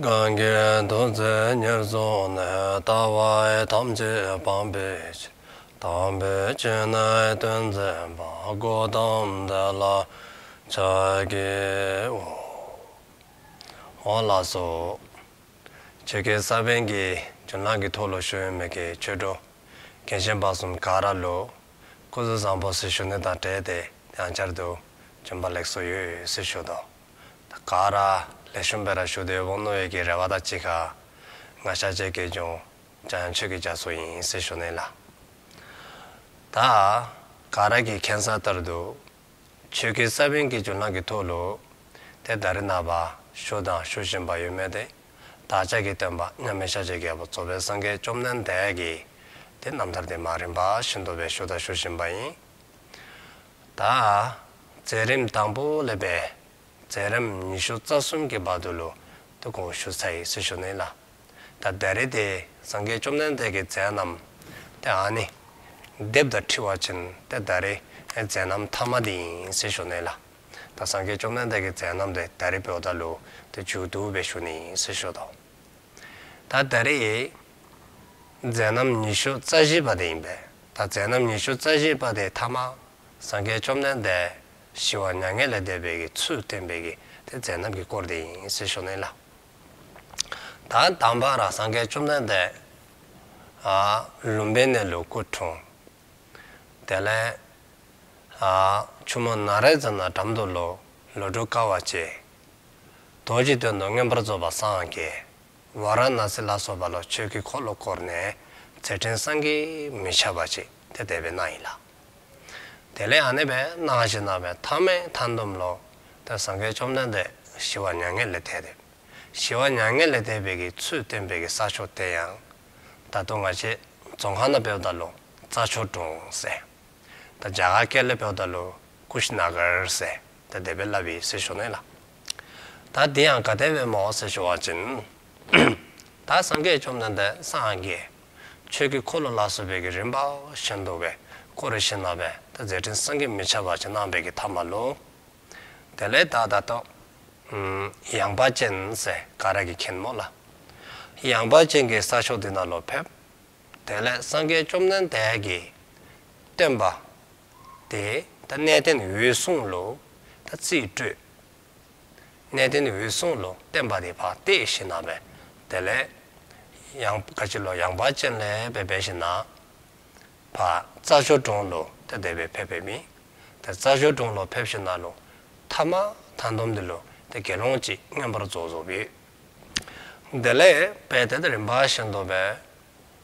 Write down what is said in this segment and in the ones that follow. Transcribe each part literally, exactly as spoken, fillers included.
གང་གིས་ཐུགས་བརྩེ་ཉེར་བཟུང་ནས། ལྟ་བ་ཐམས་ཅད་སྤང་བའི་ཕྱིར། དམ་པའི་ཆོས་ནི་སྟོན་མཛད་པ། གཽ་ཏམ་དེ་ལ་ཕྱག་འཚལ་ལོ། འོང་ལགས་སོ། ཆོས་ཀྱི་ས་བོན་གྱི་རྒྱུན་ལམ་གྱི་ཐོག་ལུ་བཞུགས་མི་གི་ཆོས་གྲོགས་རྒན་གཞོན་བར་གསུམ་ག་ར་ལུ་སྐུ་གཟུགས་བཟང་པོ་ཟེར་ཞུ་ནི་དང་འབྲེལ་ཏེ་ཡང་བསྐྱར་དུ་བྱོན་པ་ལེགས་སོ་ཡོད་ཟེར་ཞུ་དོ། ད་ག་ར་ལེགས་ཤོམ་སྦེ་ར་བཞུགས་ཏེ་འོང་ནི་ཡོད་ཀྱི་རེ་བ་དང་གཅིག་ཁར་ང་ཤཱཀྱའི་དགེ་སློང་འཇམ་དབྱངས་ཆོས་ཀྱི་རྒྱ་མཚོ་ཨིན་ཟེར་ཞུ་ནི་ལགས། ད་ག་ར་གིས་མཁྱེན་གསལ་ལྟར་དུ་ཆོས་ཀྱི་ས་བོན་གྱི་རྒྱུན་ལམ་གྱི་ཐོག་ལུ་ཏེ་ད་རེས་ནངས་པ་ཞུ་དང་ཞུ་བཞིན་པ་ཡོད་མི་དེ་བདག་ཅག་གི་སྟོན་པ་མཉམ་མེད་ཤཱཀྱའི་རྒྱལ་པོ་རྫོགས་པའི་སངས་རྒྱས་བཅོམ་ལྡན་འདས་ཀྱི་ཏེ་རྣམ་ཐར་དེ་མར་རིམ་པ་བཞིན་དུ་སྦེ་ཞུ་དང་ཞུ་བཞིན་པ་ཨིན། ད་མཛད་རིམ་དང་པོ་ལས་སྦེ་མཛད་རིམ་ཉི་ཤུ་རྩ་གསུམ་གྱི་བར་དུ་ལུ་ཏེ་གོང་ཞུ་ཚར་ཡི་ཟེར་ཞུ་ནི་ལགས། ད་ད་རེས་དེ་སངས་རྒྱས་བཅོམ་ལྡན་འདས་ཀྱི་མཛད་རྣམ་དེ་ཨ་ནི་སྡེབ་དང་འཁྲིལ་བ་ཅིན་ཏེ་ད་རེས་མཛད་རྣམ་ཐ་མ་དེ་ཨིན་ཟེར་ཞུ་ནི་ལགས། ད་སངས་རྒྱས་བཅོམ་ལྡན་འདས་ཀྱི་མཛད་རྣམ་དེ་ད་རེས་འབདཝ་ད་ལུ་ཏེ་མཇུག་བསྡུ་སྦེ་ཞུ་ནི་ཨིན་ཟེར་ཞུ་དོ། ད་ད་རེས་མཛད་རྣམ་ཉི་ཤུ་རྩ་བཞི་པ་དེ་ཨིན་པས། ད་མཛད་རྣམ་ཉི་ཤུ་རྩ་བཞི་པ་དེ་ཐ་མ་སངས་རྒྱས་བཅོམ་ལྡན་འདས་ཞི་བ་མྱ་ངན་ལས་འདས་པའི་གི་ཚུལ་བསྟན་པའི་གི་ཏེ་མཛད་རྣམ་གྱི་སྐོར་དེ་ཨིན་ཟེར་ཞུ་ནི་ལགས། ད་དང་པ་ར་སངས་རྒྱས་བཅོམ་ལྡན་འདས་ཨ་ལུམ་བི་ནི་ལུ་སྐུ་འཁྲུངས། དེ་ལས་ཨ་ཆུ་མོ་ན་རེ་ཛ་ན་འགྲམ་དུ་ལུ་ལོ་དྲུག་དཀའ་བ་སྤྱད། རྡོ་རྗེ་གདན་དུ་མངོན་པར་རྫོགས་པར་སངས་རྒྱས། ཝཱ་ར་ཎཱ་སི་ལ་སོགས་པ་ལུ་ཆོས་ཀྱི་འཁོར་ལོ་བསྐོར་ནས་མཛད་འཕྲིན་བསམ་གྱིས་མི་ཁྱབ་པ་ཅིག་ཏེ་དེ་སྦེ་གནང་ཡི་ལགས། དེ་ལས་ཨ་ནི་སྦེ་གནང་ཞིནམ་ལས་མཐའ་མའི་མཐའ་སྡོམ་ལུ་ཏེ་སངས་རྒྱས་བཅོམ་ལྡན་འདས་ཞི་བ་མྱ་ངན་ལས་འདས་ཏེ། ཞི་བ་མྱ་ངན་ལས་འདས་པའི་གི་ཚུལ་བསྟན་པའི་གི་ས་ཕྱོགས་དེ་ཡང་ད་ལྟོ་ང་བཅས་རྫོང་ཁ་ནང་འབདཝ་ད་ལུ་རྩྭ་མཆོག་གྲོང་ཟེར། ད་རྒྱ་གར་སྐད་ལས་འབདཝ་ད་ལུ་ཀུ་ཤི་ན་གར་ཟེར་ད་དེ་སྦེ་སླབ་ཨིན་ཟེར་ཞུ་ནི་ལགས། ད་དེ་ཡང་ག་དེ་སྦེ་སྨོ་ཟེར་ཞུ་བ་ཅིན་ད་སངས་རྒྱས་བཅོམ་ལྡན་འདས་སངས་རྒྱས་ཆོས་ཀྱི་འཁོར་ལོ་ལ་སོགས་པའི་གི་རིམ་པ་བཞིན་དུ་སྦེ་བསྐོར་ཞིནམ་ལས་ད་མཛད་འཕྲིན་བསམ་གྱིས་མི་ཁྱབ་པ་ཅིག་གནང་བའི་གི་མཐའ་མ་ལུ། དེ་ལས་ད་ད་ལྟོ་ཨམ་ཡངས་པ་ཅན་ཟེར་ག་ར་གིས་མཁྱེན་སྨོ་ལགས། ཡངས་པ་ཅན་གྱི་ས་ཕྱོགས་འདི་ནང་ལུ་ཕེབས། དེ་ལས་སངས་རྒྱས་བཅོམ་ལྡན་འདས་ཀྱི་བསྟན་པ་དེ་ད་གནས་བརྟན་འོད་སྲུང་ལུ་ད་རྩིས་སྤྲོད། གནས་བརྟན་འོད་སྲུང་ལུ་བསྟན་པ་དེ་ཕར་གཏད་ཞིནམ་ལས་དེ་ལས་ཡང་ག་ཅི་ལོ་ཡངས་པ་ཅན་ལས་སྦེ་འབད་ཞིནམ་ལས་ཕར་རྩྭ་མཆོག་གྲོང་ལུ་ཏེ་དེ་སྦེ་ཕེབས་པའི་མི། ཏེ་རྩྭ་མཆོག་གྲོང་ལུ་ཕེབས་ཞིནམ་ལས་མཐའ་མ་མཐའ་སྡོམ་འདི་ལུ་ཏེ་དགེ་སློང་ཅིག་མངོན་པར་རྫོགས་རྫོགསཔ་ཨིན། དེ་ལས་སྦེ་ཏེ་ད་རིམ་པ་བཞིན་དུ་སྦེ་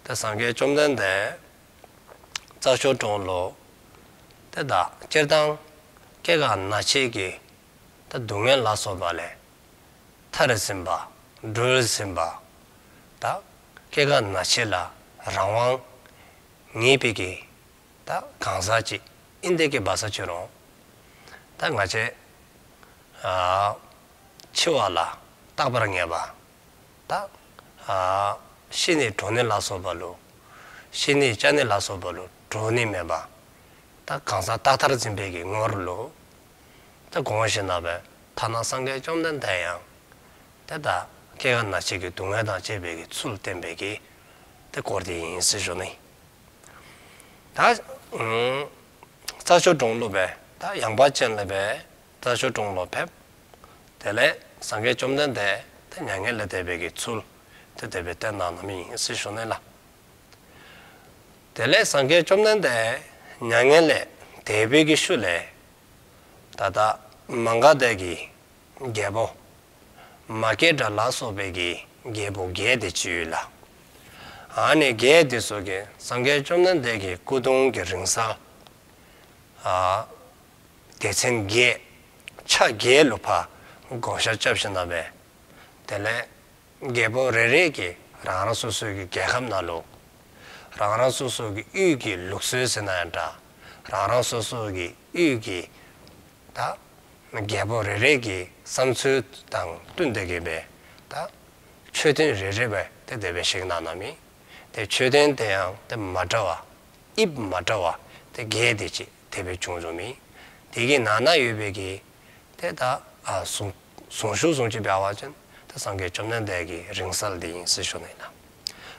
ཏེ་སངས་རྒྱས་བཅོམ་ལྡན་འདས་རྩྭ་མཆོག་གྲོང་ལུ་ཏེ་ད་སྤྱིར་བཏང་སྐྱེ་རྒ་ན་འཆི་གི་ད་སྡུག་བསྔལ་ལ་སོགས་པ་ལས་ཐར་ཟིན་པ་གྲོལ་ཟིན་པ་ད་སྐྱེ་རྒ་ན་འཆི་ལས་རང་དབང་ངེས་པའི་གི་ད་གང་ཟག་ཅིག་ཨིན་དེ་གི་སྦ་ས་ཅི་རུང་ད་ང་བཅས་ཨ་འཆི་བ་ལ་རྟག་པར་ངེས་པ་ད་ཨ་ཤི་ནི་གྲོངས་ནི་ལ་སོགས་པ་ལུ་ཤི་ནི་སྐྱེ་ནི་ལ་སོགས་པ་ལུ་གྲོལ་ནི་མེད་པ་ད་གང་ཟག་རྟག་མཐར་འཛིན་པའི་གི་ངོར་ལུ་ད་དགོངས་ཞིནམ་ལས་ཐ་ན་སངས་རྒྱས་བཅོམ་ལྡན་འདས་ཡང་ཏེ་ད་སྐྱེ་རྒ་ན་འཆི་གི་སྡུག་བསྔལ་དང་བཅས་པའི་གི་ཚུལ་བསྟན་པའི་གི་ཏེ་སྐོར་དེ་ཨིན་ཟེར་ཞུ་ནི། ད་ཨམ་རྩྭ་མཆོག་གྲོང་ལུ་སྦེ་ད་ཡངས་པ་ཅན་ལས་སྦེ་རྩྭ་མཆོག་གྲོང་ལུ་ཕེབས། དེ་ལས་སངས་རྒྱས་བཅོམ་ལྡན་འདས་ད་མྱ་ངན་ལས་འདས་པའི་གི་ཚུལ་ཏེ་དེ་སྦེ་བསྟན་གནང་གནངམ་ཨིན་ཟེར་ཞུ་ནི་ལགས། དེ་ལས་སངས་རྒྱས་བཅོམ་ལྡན་འདས་མྱ་ངན་ལས་འདས་པའི་གི་ཤུལ་ལས་ད་ད་མ་ག་དྷ་གི་རྒྱལ་པོ་མ་སྐྱེས་དགྲ་ལ་སོགས་པའི་གི་རྒྱལ་པོ་བརྒྱད་དེ་ཅིག་ཡོད་ལགས། ཨ་ནི་བརྒྱད་དེ་ཚུ་གིས་སངས་རྒྱས་བཅོམ་ལྡན་འདས་ཀྱི་སྐུ་གདུང་གི་རིང་བསྲེལ་ཨ་སྡེ་ཚན་བརྒྱད་ཆ་བརྒྱད་ལུ་ཕར་བགོ་བཤའ་རྐྱབ་ཞིནམ་ལས་དེ་ལས་རྒྱལ་པོ་རེ་རེ་གིས་རང་རང་སོ་སོའི་གི་རྒྱལ་ཁབ་ནང་ལུ་རང་རང་སོ་སོའི་གི་དབུས་ཀྱི་ལུགས་སྲོལ་ཟེར་ན་ཡང་འདྲ། རང་རང་སོ་སོའི་གི་དབུས་ཀྱི་ད་རྒྱལ་པོ་རེ་རེ་གི་བསམ་ཚུལ་དང་བསྟུན་ཏེ་གི་སྦེ་ད་མཆོད་རྟེན་རེ་རེ་སྦེ་ཏེ་དེ་སྦེ་བཞེངས་གནང་གནངམ་ཨིན། ཏེ་མཆོད་རྟེན་དེ་ཡང་ཏེ་མ་འདྲཝ་དབྱིབས་མ་འདྲཝ་ཏེ་བརྒྱད་དེ་ཅིག་དེ་སྦེ་བྱུང་བྱུངམ་ཨིན། དེ་གི་ནང་ན་ཡོད་པའི་གི་ཏེ་ད་ཨ་གཟུངས་གཟུངས་གཞུག་བཟུམ་ཅིག་འབད་བ་ཅིན་ ད་སངས་རྒྱས་བཅོམ་ལྡན་འདས་ཀྱི་རིང་བསྲེལ་དེ་ཨིན་ཟེར་ཞུ་ནི་ལགས།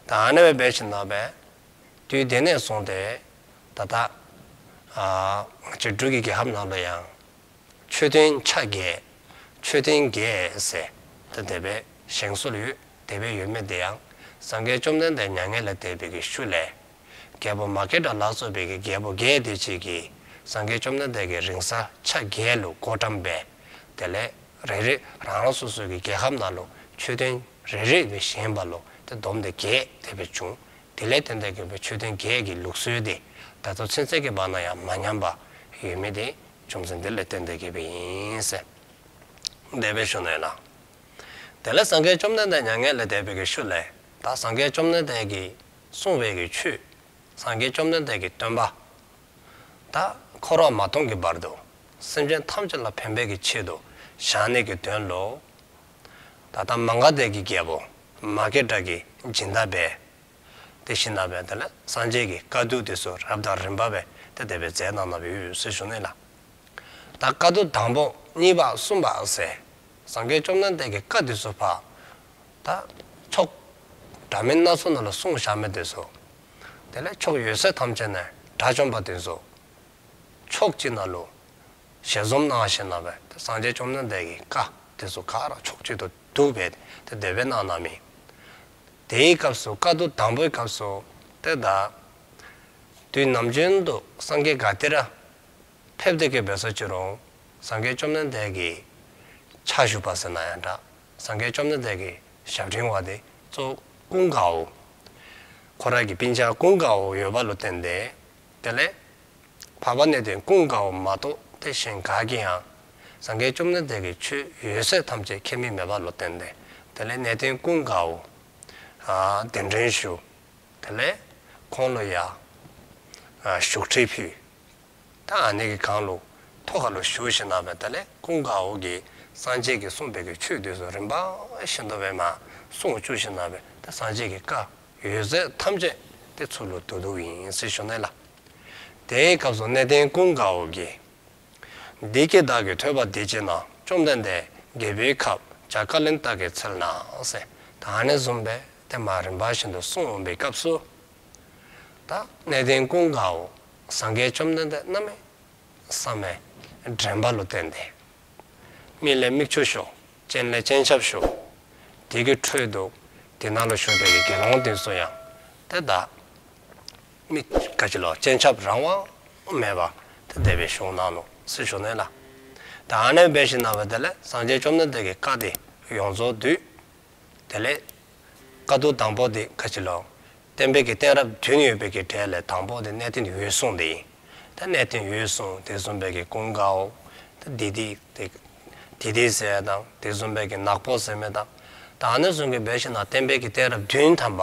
ད་ཨ་ནི་སྦེ་འབད་ཞིནམ་ལས་དུས་དེ་ནས་བཟུང་སྟེ་ད་ལྟོ་ང་བཅས་འབྲུག་གི་རྒྱལ་ཁབ་ནང་ལུ་ཡང་མཆོད་རྟེན་ཆ་བརྒྱད། མཆོད་རྟེན་བརྒྱད་ཟེར་ད་དེ་སྦེ་བཞེངས་སྲོལ་ཡོད། དེ་སྦེ་ཡོད་མི་དེ་ཡང་སངས་རྒྱས་བཅོམ་ལྡན་འདས་མྱ་ངན་ལས་འདས་པའི་གི་ཤུལ་ལས་རྒྱལ་པོ་མ་སྐྱེས་དགྲ་ལ་སོགས་པའི་གི་རྒྱལ་པོ་བརྒྱད་དེ་ཅིག་གིས་སངས་རྒྱས་བཅོམ་ལྡན་འདས་ཀྱི་རིང་བསྲེལ་ཆ་བརྒྱད་ལུ་བགོ་བཀྲམ་འབད། དེ་ལས་རེ་རེ་རང་རང་སོ་སོའི་གི་རྒྱལ་ཁབ་ནང་ལུ་མཆོད་རྟེན་རེ་རེ་སྦེ་བཞེངས་པ་ལུ་ཏེ་བསྡོམས་ཏེ་བརྒྱད་དེ་སྦེ་བྱུང་། དེ་ལས་བརྟེན་ཏེ་གི་སྦེ་མཆོད་རྟེན་བརྒྱད་ཀྱི་ལུགས་སྲོལ་དེ་ད་ལྟོ་ཚུན་ཚོད་ཀྱི་བར་ན་ཡང་མ་ཉམས་པར་ཡོད་མི་དེ་རྒྱུ་མཚན་དེ་ལས་བརྟེན་ཏེ་གི་སྦེ་ཨིན་ཟེར་དེ་སྦེ་ཞུ་ནི་ལགས། དེ་ལས་སངས་རྒྱས་བཅོམ་ལྡན་འདས་མྱ་ངན་ལས་འདས་པའི་གི་ཤུལ་ལས་ད་སངས་རྒྱས་བཅོམ་ལྡན་འདས་ཀྱིས་གསུངས་པའི་གི་ཆོས། སངས་རྒྱས་བཅོམ་ལྡན་འདས་ཀྱི་སྟོན་པ་ད་འཁོར་བ་མ་སྟོངས་ཀྱི་བར་དུ་སེམས་ཅན་ཐམས་ཅད་ལ་ཕན་པའི་གི་ཆེད་དུ་བཞག་ནི་གི་དོན་ལུ་ད་ལྟོ་མ་ག་དྷའི་གི་རྒྱལ་པོ་མ་སྐྱེས་དགྲ་གིས་སྦྱིན་བདག་འབད། དེ་བཞིན་ན་སྦེ་དེ་ལས་སངས་རྒྱས་ཀྱི་བཀའ་བསྡུ་དེ་ཚུ་རབ་དང་རིམ་པ་སྦེ་ཏེ་དེ་སྦེ་མཛད་གནང་གནངམ་ཡོད་ཟེར་ཞུ་ནི་ལགས། ད་བཀའ་བསྡུ་དང་པོ་གཉིས་པ་གསུམ་པ་ཟེར་སངས་རྒྱས་བཅོམ་ལྡན་འདས་ཀྱི་བཀའ་དེ་ཚུ་ཕར་ད་ཕྱོགས་འདྲ་མིན་སྣ་ཚོགས་ནང་ལུ་གསུངས་བཞག་མི་དེ་ཚུ། དེ་ལས་ཕྱོགས་ཡོད་ཚད་ཐམས་ཅད་ནས་དགྲ་བཅོམ་པ་དེ་ཚུ་ཕྱོགས་གཅིག་ནང་ལུ་ཞལ་འཛོམས་གནང་ཞིནམ་ལས་ད་སངས་རྒྱས་བཅོམ་ལྡན་འདས་ཀྱི་བཀའ་དེ་ཚུ་ག་ར་ཕྱོགས་གཅིག་ཏུ་བསྡུ་སྦེ་ཏེ་དེ་སྦེ་གནང་གནང་མི། དེའི་སྐབས་སུ་བཀའ་བསྡུ་དང་པོའི་སྐབས་སུ་ཏེ་ད་དུས་ནམ་རྒྱུན་དུ་སངས་རྒྱས་ག་ཏེ་ར་ཕེབས་ཏེ་གི་འབད་སོ་ཅི་རུང་སངས་རྒྱས་བཅོམ་ལྡན་འདས་ཀྱི་ཕྱག་ཞུ་བ་ཟེར་ན་ཡང་འདྲ། སངས་རྒྱས་བཅོམ་ལྡན་འདས་ཀྱི་ཞབས་འབྲིང་བ་དེ་གཙོ་བོ་ཀུན་དགའ་བོ། ཁོ་རའི་གི་སྤུན་ཆ་ཀུན་དགའ་བོ་ཡོདཔ་ལུ་བརྟེན་ཏེ། དེ་ལས་འཕགས་པ་གནས་བརྟན་ཀུན་དགའ་བོ་མ་གཏོགས་ཏེ་གཞན་ག་གིས་ཡང་སངས་རྒྱས་བཅོམ་ལྡན་འདས་ཀྱི་ཆོས་ཡོད་ཚད་ཐམས་ཅད་མཁྱེན་མི་མེདཔ་ལུ་བརྟེན་ཏེ། དེ་ལས་གནས་བརྟན་ཀུན་དགའ་བོ་ཨ་གདན་འདྲེན་ཞུ། དེ་ལས་ཁོང་ལུ་ཡང་ཨ་བཞུགས་ཁྲི་ཕུལ། ད་ཨ་ནི་གི་སྒང་ལུ་ཐོག་ཁ་ལུ་བཞུགས་ཞིནམ་ལས་དེ་ལས་ཀུན་དགའ་བོ་གིས་སངས་རྒྱས་ཀྱིས་གསུངས་པའི་གི་ཆོས་དེ་ཚུ་རིམ་པ་བཞིན་དུ་སྦེ་མར་གསུངས་བཅུག་ཞིནམ་ལས་ད་སངས་རྒྱས་ཀྱི་བཀའ་ཡོད་ཚད་ཐམས་ཅད་ཏེ་ཚུར་ལུ་བསྡུ་བསྡུཝ་ཨིན་ཟེར་ཞུ་ནི་ལགས། དེའི་སྐབས་སུ་གནས་བརྟན་ཀུན་དགའ་བོ་གིས། འདི་སྐད་བདག་གིས་ཐོས་པ་དེ་ཅི་ན། བཅོམ་ལྡན་འདས་རྒྱལ་པོའི་ཁབ་བྱ་ཀ་ལན་ཏ་གའི་ཚལ་ན་ཟེར། ད་ཨ་ནི་བཟུམ་སྦེ་ཏེ་མར་རིམ་པ་བཞིན་དུ་གསུངས་འོང་པའི་སྐབས་སུ། ད་གནས་བརྟན་ཀུན་དགའ་བོ་སངས་རྒྱས་བཅོམ་ལྡན་འདས་གནམ་མེད་ས་མེད་དྲན་པ་ལུ་བརྟེན་ཏེ། མིག་ལས་མིག་ཆུ་ཤོར། སྤྱན་ལས་སྤྱན་ཆབ་ཤོར། དེ་གི་འཕྲོ་དུ་དེ་ནང་ལུ་བཞུགས་པའི་དགེ་སློང་དེ་ཚུ་ཡང་ཏེ་ད་མིག་ག་ཅི་ལོ་སྤྱན་ཆབ་རང་དབང་མེད་པར་ཏེ་དེ་སྦེ་བཞུགས་གནང་ནུག་ཟེར་ཞུ་ནི་ལགས། ད་ཨ་ནི་སྦེ་ཞིནམ་ལས་དེ་ལས་སངས་རྒྱས་བཅོམ་ལྡན་འདས་ཀྱི་བཀའ་དེ་ཡོངས་རྫོགས་བསྡུས། དེ་ལས་བཀའ་བསྡུ་དང་པོ་དེ་ག་ཅི་ལོ། བསྟན་པའི་གི་གཏད་རབས་བདུན་ཡོད་པའི་གི་གྲས་ལས་དང་པོ་དེ་གནས་བརྟན་འོད་སྲུང་དེ་ཨིན། ད་གནས་བརྟན་འོད་སྲུང་དེ་བཟུམ་སྦེ་གི་ཀུན་དགའ་བོ། ད་དེ་དེ་དེ་དེ་དེ་ཟེར་དང་དེ་བཟུམ་སྦེ་གི་ནག་པོ་ཟེར་མི་དང་། ད་ཨ་ནི་བཟུམ་གྱི་སྦེ་ཞིནམ་ལས་བསྟན་པའི་གི་གཏད་རབས་བདུན་ཐམ་པ་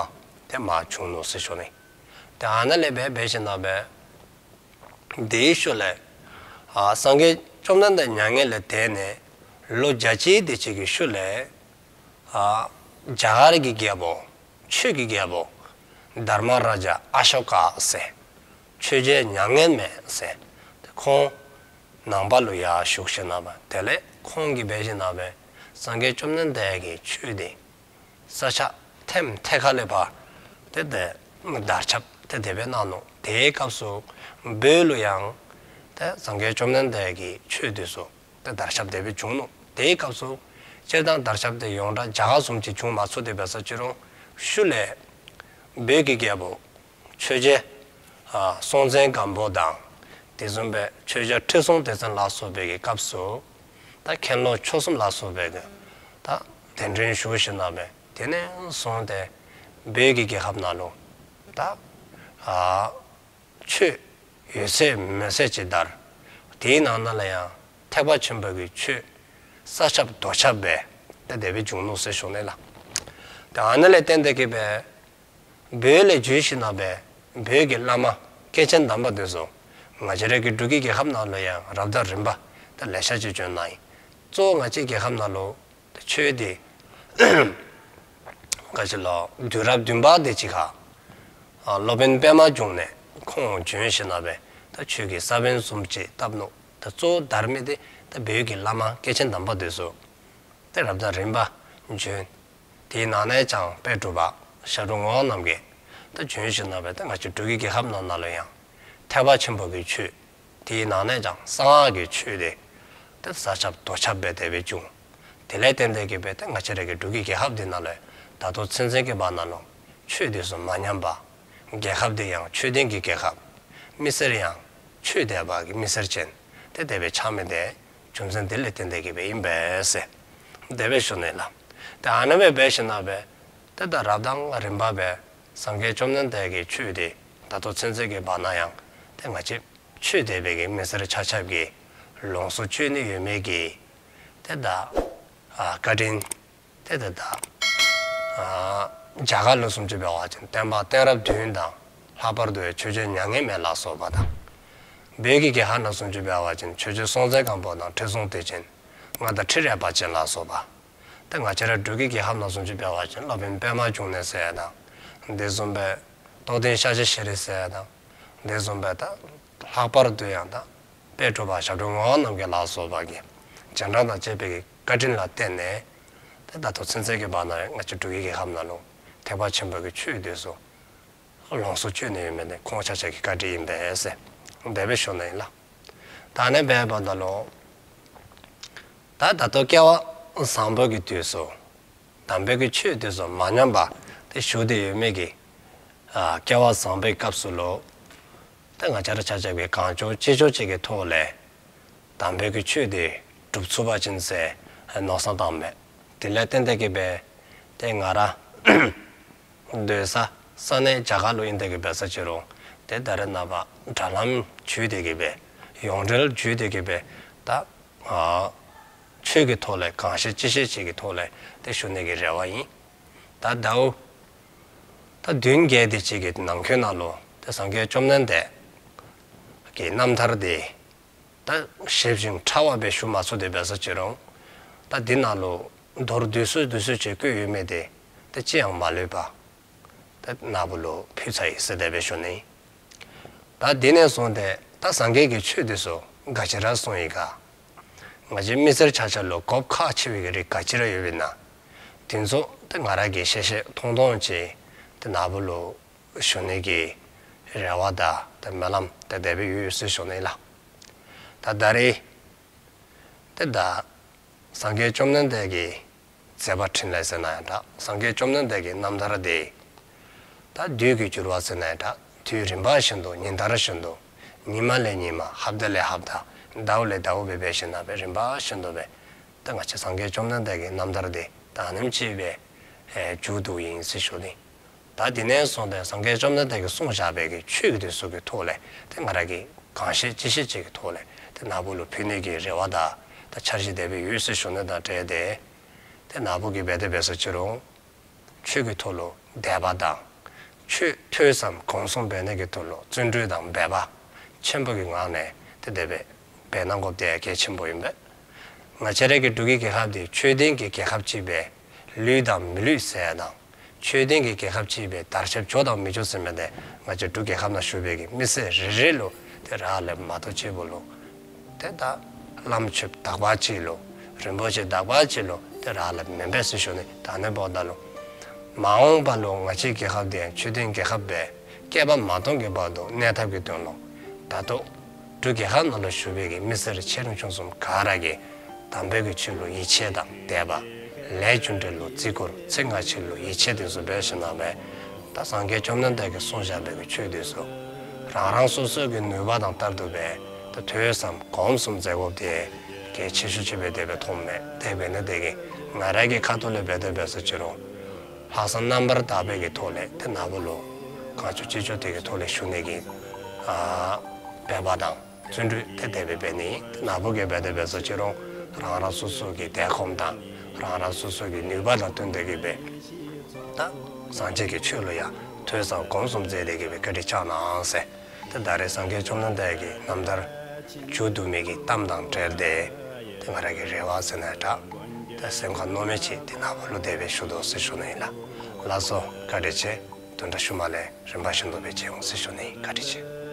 དེ་མར་བྱུང་ནུག་ཟེར་ཞུ་ནི། ད་ཨ་ནི་ལས་སྦེ་སྦེ་ཞིནམ་ལས་དེའི་ཤུལ་ལས་ཨ་སངས་རྒྱས་བཅོམ་ལྡན་འདས་མྱ་ངན་ལས་འདས་ནས་ལོ་བརྒྱ་གཅིག་དེ་ཅིག་གི་ཤུལ་ལས་ཨ་རྒྱ་གར་གྱི་རྒྱལ་པོ་ཆོས་ཀྱི་རྒྱལ་པོ་དྷརྨ་རཱ་ཛ་ཨ་ཤོ་ཀ་ཟེར། ཆོས་རྒྱལ་མྱ་ངན་མེད་ཟེར། ཁོང་ནང་པ་ལུ་ཡར་བཞུགས་ཞིནམ་ལས་དེ་ལས་ཁོང་གིས་སྦེ་ཞིནམ་ལས་སངས་རྒྱས་བཅོམ་ལྡན་འདས་ཀྱི་ཆོས་དེ་ས་ཆ་ཐེམ་ཐེ་ཁ་ལས་ཕར་ཏེ་ཏེ་དར་ཁྱབ་ཏེ་དེ་སྦེ་གནང་ནུག། དེའི་སྐབས་སུ་བོད་ལུ་ཡང་ཏེ་སངས་རྒྱས་བཅོམ་ལྡན་འདས་ཀྱི་ཆོས་དེ་ཚུ་ཏེ་དར་ཁྱབ་དེ་སྦེ་བྱུང་ནུག། དེའི་སྐབས་སུ་སྤྱིར་བཏང་དར་ཁྱབ་དེ་ཡོངས་གྲགས་རྒྱ་གར་བཟུམ་ཅིག་བྱུང་མ་ཚུགས་ཏེ་འབད་ས་ཅི་རུང་ཤུལ་ལས་བོད་ཀྱི་རྒྱལ་པོ་ཆོས་རྒྱལ་ཨ་སྲོང་བཙན་སྒམ་པོ་དང་དེ་བཟུམ་སྦེ་ཆོས་རྒྱལ་ཁྲི་སྲོང་ལྡེ་བཙན་ལ་སོགས་པའི་གི་སྐབས་སུ་ད་མཁན་སློབ་ཆོས་གསུམ་ལ་སོགས་པའི་གི་ད་གདན་འདྲེན་ཞུ་ཞིནམ་ལས་དེ་ནས་བཟུང་སྟེ་བོད་ཀྱི་རྒྱལ་ཁབ་ནང་ལུ་ད་ཨ་ཆོས་ཡོད་ཚད་མེད་ཚད་ཅིག་དར། དེའི་ནང་ན་ལུ་ཡང་ཐེག་པ་ཆེན་པོ་གི་ཆོས་ས་ཁྱབ་རྡོ་ཁྱབ་སྦེ་ད་དེ་སྦེ་བྱུང་ནུག་ཟེར་ཞུ་ནི་ལགས། ད་ཨ་ནི་ལས་བརྟེན་ཏེ་གི་སྦེ་བོད་ལས་བརྒྱུད་ཞིནམ་ལས་བོད་ཀྱི་བླ་མ་སྐྱེས་ཆེན་དམ་པ་དེ་ཚུ་ང་བཅས་རའི་གི་འབྲུག་གི་རྒྱལ་ཁབ་ནང་ལུ་ཡང་རབ་དང་རིམ་པ་ད་ལེ་ཤ་ཅིག་བྱོན་གནང་ཡི། གཙོ་བོ་ང་བཅས་རྒྱལ་ཁབ་ནང་ལུ་ད་ཆོས་དེ་ག་ཅི་ལོ་དུས་རབས་བདུན་པ་དེ་ཅིག་ཁར་ཨ་སློབ་དཔོན་པདྨ་འབྱུང་གནས་ཁོང་བྱོན་ཞིནམ་ལས་ད་ཆོས་ཀྱི་ས་བོན་བཟུམ་ཅིག་བཏབ་ནུག། ད་གཙོ་བོ་དར་མི་དེ་ད་བོད་ཀྱི་བླ་མ་སྐྱེས་ཆེན་དམ་པ་དེ་ཚུ་ཏེ་རབ་དང་རིམ་པ་ བྱོན། དེའི་ནང་ནས་ཀྱང་དཔལ་འབྲུག་པ་ཞབས་དྲུང་ངག་དབང་རྣམ་རྒྱལ་ད་བྱོན་ཞིནམ་ལས་ད་ང་བཅས་འབྲུག་གི་རྒྱལ་ཁབ་ནང་ན་ལུ་ཡང་ཐེག་པ་ཆེན་པོ་གི་ཆོས། དེའི་ནང་ནས་ཀྱང་གསང་སྔགས་ཀྱི་ཆོས་དེ་ད་ས་ཁྱབ་རྡོ་ཁྱབ་སྦེ་དེ་སྦེ་བྱུང་། དེ་ལས་བརྟེན་ཏེ་གི་སྦེ་ད་ང་བཅས་ར་གི་འབྲུག་གི་རྒྱལ་ཁབ་འདི་ནང་ལུ་ད་ལྟོ་ཚུན་ཚོད་ཀྱི་བར་ན་ལུ་ཆོས་དེ་ཚུ་མ་ཉམས་པར་རྒྱལ་ཁབ་འདི་ཡང་ཆོས་ལྡན་གྱི་རྒྱལ་ཁབ། མི་སེར་ཡང་ཆོས་དད་པ་གི་མི་སེར་ཅན་དེ་དེ་སྦེ་ཆགས་མི་དེ་རྒྱུ་མཚན་དེ་ལས་བརྟེན་ཏེ་གི་སྦེ་ཨིན་པས་ཟེར་དེ་སྦེ་ཞུ་ནི་ལགས། ཏེ་ཨ་ནེམ་སྦེ་འབད་ཞིནམ་ལས་ཏེ་ད་རབ་དང་རིམ་པ་སྦེ་སངས་རྒྱས་བཅོམ་ལྡན་འདས་ཀྱི་ཆོས་དེ་ད་ལྟོ་ཚུན་ཚོད་ཀྱི་བར་ན་ཡང་ཏེ་ང་བཅས་ཆོས་དད་པའི་གི་མི་སེར་ཆ་ཁྱབ་ཀྱིས་ལོངས་སུ་སྤྱོད་ནི་ཡོད་མི་གི་ཏེ་ད་ཨ་བཀའ་དྲིན་ཏེ་ད་ད་ཨ་རྒྱ་གར་ལུ་བཟུམ་ཅིག་འབད་བ་ཅིན་བསྟན་པ་གཏད་རབས་བདུན་དང་ལྷག་པར་དུ་ཡང་ཆོས་རྗེ་མྱ་ངན་མེད་ལ་སོགས་པ་དང་། བོད་ཀྱི་རྒྱལ་ཁབ་ནང་བཟུམ་ཅིག་འབད་བ་ཅིན་ཆོས་རྗེ་སྲོང་བཙན་སྒམ་པོ་དང་ཁྲི་སྲོང་ལྡེ་བཙན་མངའ་བདག་ཁྲི་རལ་པ་ཅན་ལ་སོགས་པ། ཏེ་ང་བཅས་ར་འབྲུག་གི་རྒྱལ་ཁབ་ནང་བཟུམ་ཅིག་འབད་བ་ཅིན་སློབ་དཔོན་པདྨ་འབྱུང་གནས་ཟེར་དང་། དེ་བཟུམ་སྦེ་རྟོགས་ལྡན་ཤཱཀྱ་ཤྲཱི་ཟེར་དང་། དེ་བཟུམ་སྦེ་ད་ལྷག་པར་དུ་ཡང་ད་དཔལ་འབྲུག་པ་ཞབས་དྲུང་ངག་དབང་རྣམ་རྒྱལ་ལ་སོགས་པ་གི་རྗེས་འབྲང་དང་བཅས་པའི་གི་བཀའ་དྲིན་ལ་བརྟེན་ནས་ཏེ་ད་ལྟོ་ཚུན་ཚོད་ཀྱི་བར་ན་ཡང་ང་བཅས་འབྲུག་གི་རྒྱལ་ཁབ་ནང་ལུ་ཐེག་པ་ཆེན་པོ་གི་ཆོས་དེ་ཚུ་ལོངས་སུ་སྤྱོད་ནི་ཡོད་མི་དེ་ཁོང་ཆ་ཁྱབ་ཀྱི་བཀའ་དྲིན་ཨིན་པས་ཟེར་དེ་སྦེ་ཞུ་ནི་ཨིན་ལགས། ད་ཨ་ནེ་འབདཝ་ད་ལུ་ད་ད་ལྟོ་སྐལ་བ་བཟང་པོ་གི་དུས་སུ་དམ་པའི་གི་ཆོས་དེ་ཚུ་མ་ཉམས་པར་ཏེ་བཞུགས་ཏེ་ཡོད་མི་གི་ཨ་སྐལ་བ་བཟང་པོའི་སྐབས་སུ་ལུ་ཏེ་ང་བཅས་ར་ཆ་ཁྱབ་ཀྱིས་གང་ལྕོགས་ཅི་ལྕོགས་ཅིག་གི་ཐོག་ལས་དམ་པའི་གི་ཆོས་དེ་སྒྲུབ་ཚུགས་པ་ཅིན་ཟེར་མནོ་བསམ་བཏངམ་མས། དེ་ལས་བརྟེན་ཏེ་གི་སྦེ་ཏེ་ང་ར་སྡོད་ས་ས་གནས་རྒྱ་གར་ལུ་ཨིན་ཏེ་གི་སྦེ་ས་ཅི་རུང་ཏེ་ད་རེས་ནངས་པ་དྲ་ལམ་བརྒྱུད་དེ་གི་སྦེ་ཡོངས་འབྲེལ་བརྒྱུད་དེ་གི་སྦེ་ད་ཨ་ཆོས་ཀྱི་ཐོག་ལས་གང་ཤེས་ཅི་ཤེས་ཅིག་གི་ཐོག་ལས་ཏེ་ཞུ་ནི་གི་རེ་བ་ཨིན། ད་ཟླཝ་ད་བདུན་བརྒྱད་དེ་ཅིག་གི་ནང་འཁོད་ནང་ལུ་ཏེ་སངས་རྒྱས་བཅོམ་ལྡན་འདས་ཀྱི་རྣམ་ཐར་དེ་ད་ཞིབ་ཅིང་ཕྲ་བ་སྦེ་ཞུ་མ་ཚུགས་ཏེ་སྦེ་ས་ཅི་རུང་ད་འདི་ནང་ལུ་མདོར་བསྡུས་སུ་བསྡུས་སུ་ཅིག་བཀོད་ཡོད་མི་དེ་ད་ཅི་ཡང་མ་ལུས་པར་ད་ནཱ་བུ་ལུ་ཕུལ་ཚར་ཡི་ཟེར་དེ་སྦེ་ཞུ་ནི། ད་འདི་ནས་བཟུང་སྟེ་ད་སངས་རྒྱས་ཀྱི་ཆོས་དེ་ཚུ་ག་ཅི་ར་གསུངས་ཡི་ག། ང་བཅས་མི་སེར་ཆ་ཁྱབ་ལུ་དགོཔ་ཁག་ཆེ་བའི་གི་རིགས་ག་ཅི་ར་ཡོདཔ་ཨིན་ན། དེ་ཚུ་ད་ང་ར་གིས་ཤེས་ཤེས་མཐོང་མཐོང་ཅིག་ད་ནཱ་བུ་ལུ་ཞུ་ནི་གི་རེ་བ་དང་ད་སྨོན་ལམ་ད་དེ་སྦེ་ཡོད་ཟེར་ཞུ་ནི་ལགས། ད་ད་རེས་ཏེ་ད་སངས་རྒྱས་བཅོམ་ལྡན་འདས་ཀྱི་མཛད་པ་འཕྲིན་ལས་ཟེར་ན་ཡང་འདྲ། སངས་རྒྱས་བཅོམ་ལྡན་འདས་ཀྱི་རྣམ་ཐར་དེ་ད་དུས་ཀྱི་འགྱུར་བ་ཟེར་ན་ཡང་འདྲ། དུས་རིམ་པ་བཞིན་དུ་ཉིན་ལྟར་བཞིན་དུ་ཉི་མ་ལས་ཉི་མ་ཧབ་ཏ་ལས་ཧབ་ཏ་ཟླཝ་ལས་ཟླཝ་སྦེ་འབད་ཞིནམ་ལས་རིམ་པ་བཞིན་དུ་སྦེ་ད་ང་བཅས་སངས་རྒྱས་བཅོམ་ལྡན་འདས་ཀྱི་རྣམ་ཐར་དེ་ད་ཨ་ནེམ་ཅིག་སྦེ་ཨེ་མཇུག་བསྡུཝ་ཨིན་ཟེར་ཞུ་ནི། ད་དེ་ནས་བཟུང་སྟེ་སངས་རྒྱས་བཅོམ་ལྡན་འདས་ཀྱིས་གསུངས་བཞག་པའི་གི་ཆོས་ཀྱི་དེ་ཚུ་གི་ཐོག་ལས་ཏེ་ང་ར་གིས་གང་ཤེས་ཅི་ཤེས་ཅིག་གི་ཐོག་ལས་ཏེ་ནཱ་བུ་ལུ་ཕུལ་ནི་གི་རེ་བ་དང་ད་འཆར་གཞི་དེ་སྦེ་ཡོད་ཟེར་ཞུ་ནི་དང་འབྲེལ་ཏེ་ཏེ་ནཱ་བུ་གིས་འབད་དེ་འབད་ས་ཅི་རུང་ཆོས་ཀྱི་ཐོག་ལུ་དད་པ་དང་ཆོས་ཐོས་བསམ་སྒོམ་གསུམ་འབད་ནི་གི་ཐོག་ལུ་བརྩོན་འགྲུས་དང་འབད་པ་ཆེན་པོ་གི་ངང་ནས་ཏེ་དེ་སྦེ་འབད་གནང་དགོཔ་དེ་གལ་ཆེན་པོ་ཨིན་པས། ང་བཅས་ར་གི་འབྲུག་གི་རྒྱལ་ཁབ་འདི་ཆོས་ལྡན་གྱི་རྒྱལ་ཁབ་ཅིག་སྦེ་ལུས་དང་མི་ལུས་ཟེར་ཡང་དང་ཆོས་ལྡན་གྱི་རྒྱལ་ཁབ་ཅིག་སྦེ་དར་ཁྱབ་འགྱོ་དང་མི་འགྱོ་ཟེར་མི་དེ་ང་བཅས་འབྲུག་རྒྱལ་ཁབ་ནང་བཞུགས་པའི་གི་མི་སེར་རེ་རེ་ལུ་ཏེ་རག་ལས་མ་གཏོགས་ཅིག་པོ་ལུ་ཏེ་ད་བླམ་ཆོསཔ་དག་པ་ཅིག་ལུ་རིན་པོ་ཆེ་དག་པ་ཅིག་ལུ་ཏེ་རག་ལས་མེན་པས་ཟེར་ཞུ་ནི། ད་ཨ་ནི་འབདཝ་ད་ལུ་མ་འོངས་པ་ལུ་ང་བཅས་རྒྱལ་ཁབ་འདི་ཡང་ཆོས་ལྡན་རྒྱལ་ཁབ་སྦེ་བསྐལ་པ་མ་སྟོང་གི་བར་དུ་གནས་ཐབས་ཀྱི་དོན་ལུ་ད་ལྟོ་འབྲུག་རྒྱལ་ཁབ་ནང་ལུ་བཞུགས་པའི་གི་མི་སེར་ཆེ་འབྲིང་ཆུང་གསུམ་ག་ར་གིས་དམ་པའི་གི་ཆོས་ལུ་ཡིད་ཆེས་དང་དད་པ་ལས་རྒྱུ་འབྲས་ལུ་བརྩི་བཀུར་ཚེ་སྔ་ཕྱི་ལུ་ཡིད་ཆེས་དེ་ཚུ་འབད་ཞིནམ་ལས་ད་སངས་རྒྱས་བཅོམ་ལྡན་འདས་ཀྱིས་གསུངས་བཞག་པའི་གི་ཆོས་དེ་ཚུ་རང་རང་སོ་སོའི་གི་ནུས་པ་དང་ལྟར་དུ་སྦེ་ད་ཐོས་བསམ་སྒོམ་གསུམ་མཛད་དགོཔ་དེ་གལ་ཆེ་ཤོས་ཅིག་སྦེ་དེ་སྦེ་མཐོངམ་མས། དེ་འབད་ནི་དེ་གིས་ང་ར་གི་ཁ་ཐུག་ལས་འབད་དེ་འབད་ས་ཅི་རུང་ལྷག་བསམ་རྣམ་པར་དག་པའི་གི་ཐོག་ལས་ཏེ་ནཱ་བུ་ལུ་གང་ལྕོགས་ཅི་ལྕོགས་དེ་གི་ཐོག་ལས་ཞུ་ནི་གི་ཨ་འབད་པ་དང་བརྩོན་འགྲུས་ཏེ་དེ་སྦེ་འབད་ནི། ཏེ་ནཱ་བུ་གིས་འབད་དེ་འབད་ས་ཅི་རུང་རང་རང་སོ་སོ་གི་དལ་ཁོམ་དང་རང་རང་སོ་སོ་གི་ནུས་པ་དང་བསྟུན་ཏེ་གི་སྦེ་ད་སངས་རྒྱས་ཀྱི་ཆོས་ལུ་ཡང་ཐོས་བསམ་སྒོམ་གསུམ་མཛད་དེ་གི་སྦེ་བཀའ་དྲིན་བསྐྱངས་གནང་ཟེར། ཏེ་ད་རེས་སངས་རྒྱས་བཅོམ་ལྡན་འདས་ཀྱི་རྣམ་ཐར་མཇུག་བསྡུ་མི་གི་གཏམ་དང་འབྲེལ་ཏེ་ཏེ་ང་ར་གི་རེ་བ་ཟེར་ན་འདྲ། ཏེ་སེམས་ཁར་མནོ་མི་ཅིག་ཏེ་ནཱ་བུ་ལུ་དེ་སྦེ་ཞུ་དོ་ཟེར་ཞུ་ནི་ཨིན་ལགས། ལགས་སོ་བཀའ་དྲིན་ཆེ། བདུན་ཕྲག་ཤུལ་མ་ལས་རིམ་པ་བཞིན་དུ་སྦེ་མཇལ་འོང་ཟེར་ཞུ་ནི། བཀའ་དྲིན་ཆེ།